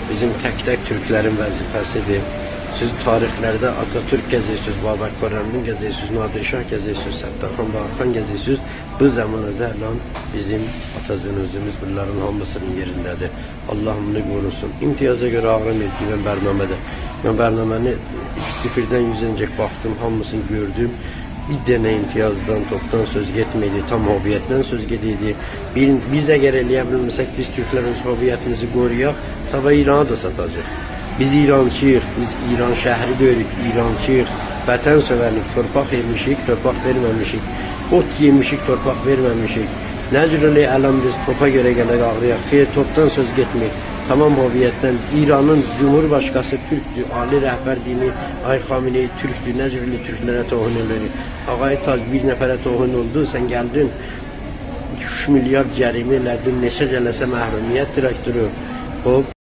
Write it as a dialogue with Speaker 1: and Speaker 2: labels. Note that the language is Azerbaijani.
Speaker 1: Bizim tək-tək türklərin vəzifəsidir. Siz tarixlərdə Atatürk gəzirsiniz, Babək Xürrəmdin gəzirsiniz, Nadir Şah gəzirsiniz, Səttarxan Bağırxan gəzirsiniz. Bu zamanada lan bizim atacan özümüz bunların hamısının yerindədir. Allah bunu qorusun. İmtiyaza görə ağrımır ki, mən bərnamədə. Mən bərnaməni sıfırdan 100-cək baxdım, hamısını gördüm. Bir dənə imtiyazdan, topdan söz getməydi, tam hoviyyətdən söz gedirdi. Biz əgər eləyə bilməsək, biz türklər öz hoviyyətimizi qoruyaq, sabah İrana da satacaq. Biz İrançıyıq, biz İran şəhri deyirik, İrançıyıq. Vətən sevərlik, torpaq yemişik, torpaq verməmişik. Ot yemişik, torpaq verməmişik. Nə cür elə əlan biz topa görə gələk ağrıyaq. Xeyr, topdan söz getmir. Tamam hoviyyətdən İranın Cumhurbaşqası Türkdür, ali rəhbər dini Ay Xamenei Türkdür. Nə cür elə türklərə tohun eləir? Ağay Tac bir nəfərə tohun oldu, sən gəldin 3 milyard cərimə elədin, neçə cələsə məhrumiyyət direktoru. Xoş.